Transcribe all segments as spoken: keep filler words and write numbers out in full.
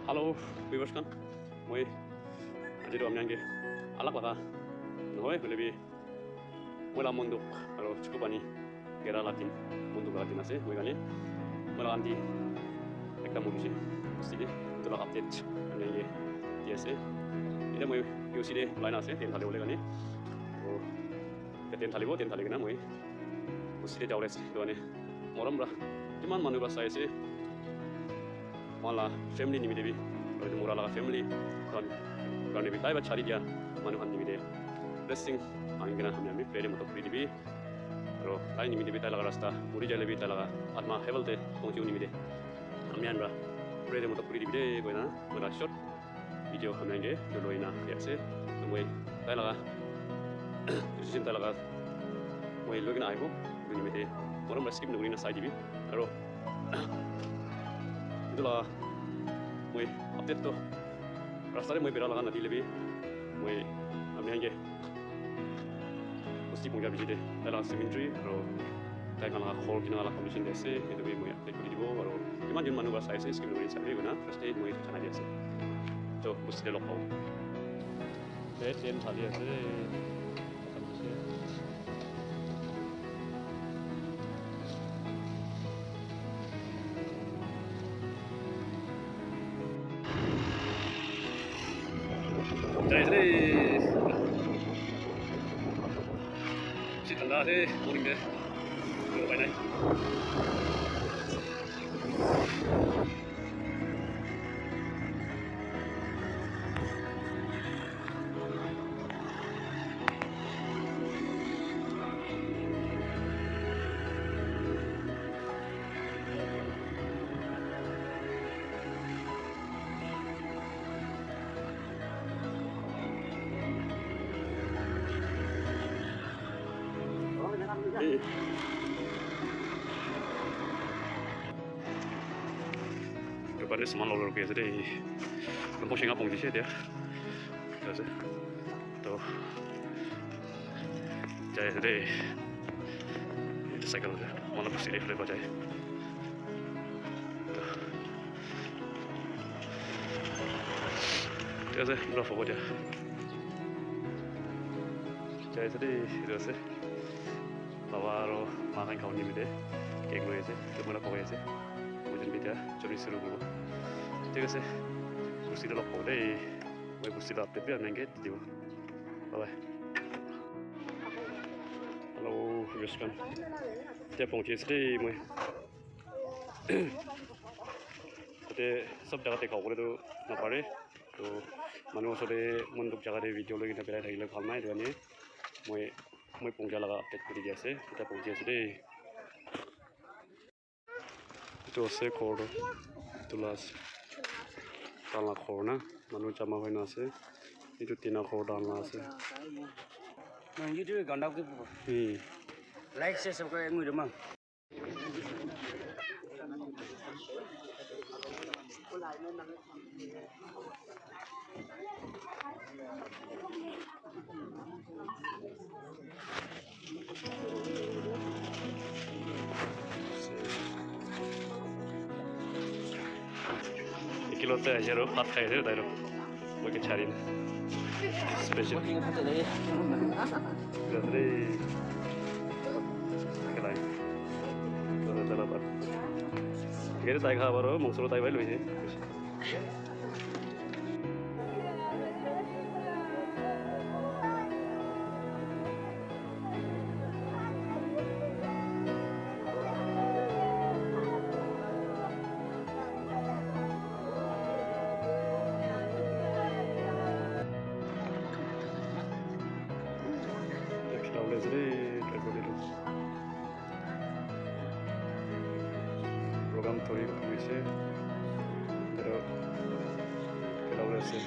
Hello, viewers khan. Moi aji to ami khan ke alag laga nohoi, hoile bi moi la monduk aro chuku pani gera la din, monduk la din ase. Moi kane moi la aunty ekta mori se, sile etu la update ami khan ke di ase. Ete moi P O C te ulai na ase, tent thali bole kane. Aro tent thalibo, tent thali kena moi bosti te jabole ase. Etu karne morom para kiman manu para sai ase. Moi la family nimite bi, aru etu mura laga family khan karne bi, tai para chari dia manu khan nimite blessing mangi kena ami, ami prayer te mato kuri dibi. Aru tai nimite bi, tai laga rasta muri jaile bi, tai laga atma heaven te pahunchibo nimite ami khan para prayer te mato kuri dibi de koina moi la short video khan ke etu loi na ase. To moi tai laga decision, tai laga moi loi kena ahibo. Etu nimite morom para skip nokuri na sai dibi. Aro etu laga moi update to rasta te moi bera laga nadile bi moi ami khan ke bosti pahuncha piche te tai laga cemetery aro tai khan laga ghor kena laga condition te ase, etu bi moi update kuri dibo. Aro kiman jon manu para sai ase, skip nokuri sabi koina first te moi janai di ase. To bosti te log pabo. Te tent thali ase. Jai ase. Bishi thanda ase, morning te. Upai nai. Dukan te saman lobole rukhi ase de. Lambo shinga pong dise dia. Ase. To. Jai ase de. Etu cycle ase. Manu bosti de phale jai. To. Thik ase, pura fogo dia. Jai ase de, etu ase. Baba aro ma khan khabo nimite cake loi ase, etu moi la khoboi ase. Moi jun bi etia chori suru kuribo. Thik ase, bosti te log pabo de. Moi bosti la update bi ami khan ke di dibo. Bye bye. Hello, viewers khan. Etia pahunchi ase de moi. Tate sob jaga te khabo koile tu napare. To manu osor te mon duk jaga te video loi kena berai thakile bhal nai. Etu karne moi, moi pahuncha laga update kuri di ase. Etia pahunchi ase de. Etu ase ghor tu. Etu la ase. Tai la ghor na. Manu jama hoi na ase. Etu tina ghor tai la ase. Hmm. Like, share, subscribe, ngui dong, mang. Ekilot te ahi aro bhat khai ase tai aro. Moi ke chari na. Special. Gandre. Kelai. Gandre dala bhat. Gere tai kha baro, mongso tai bai loise. Program thori kuri ase. Aro khela kuri ase.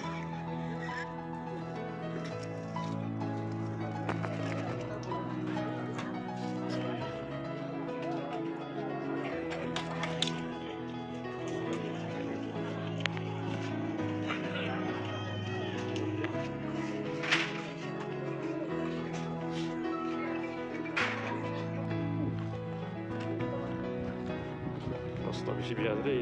Rasta bishi bia ase de.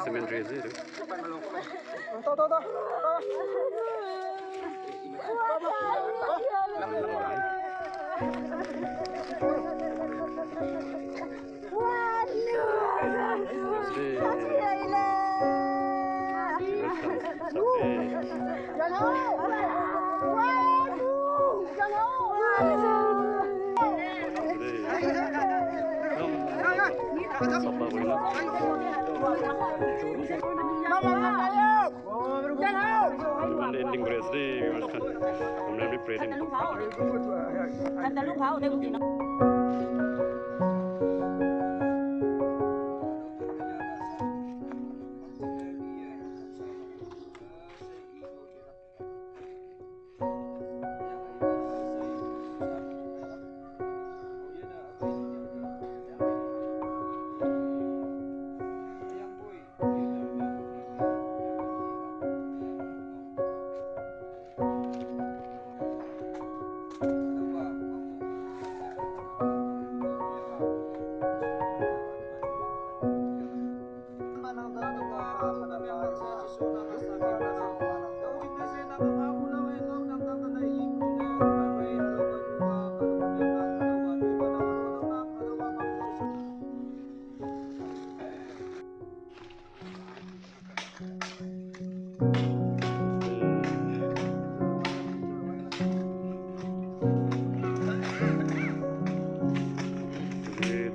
Cemetery ase etu. Ending kuri ase de, viewers khan. Hamna bi pray din. Etu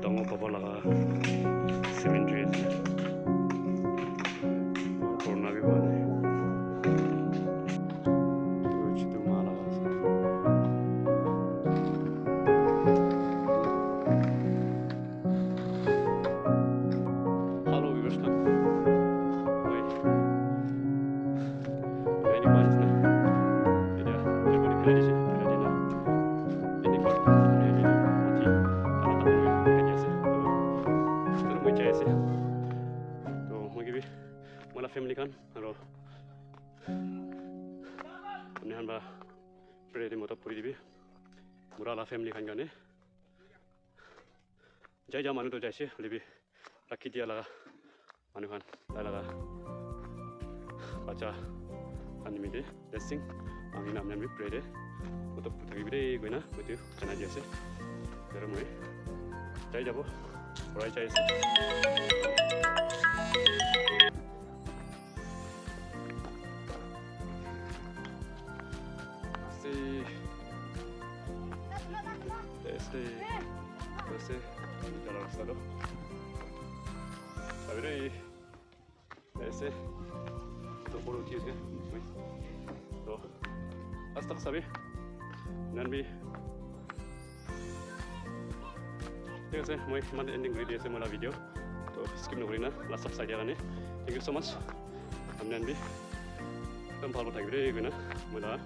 dangor baba laga cemetery ase. Purana bi bhal ase. Etu chutu ma laga ase. Hello viewers khan. Moi, moi ni kwan na. Etia, etia kuri kena dise, kena dina. Ini kwan, ini, ini, mati. Ana ta moi, ini ase. To, to moi jai ase. To, moi ke bi, moi la family khan, aro, apni khan ba, prayer te madad kuri dibi. Mura la family khan karne. Jai ja manu toh jaise, hoile bi rakhi dia laga manu khan, tai laga bacha khan nimite blessing mangina, apni khan bi pray te madad kuri thakibi de koina moi tu janai di ase. Aro moi jai jabo, orai jai ase. Ase. Ase. Ase. Jalan rasta tu. Tapi deh. Ase. Tu photo uthi ase. To. Hasta sabi. Nan bi. Thik ase, moi iman ending kuri di ase moi la video. To skip nokuri na last tak sai dia karne. Thank you so much. Apni khan bi ekdum bhal para thakibi de koina moi la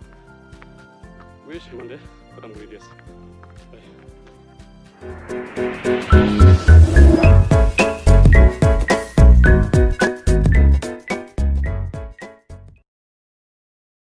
wish iman te khatam kuri di ase. Bye.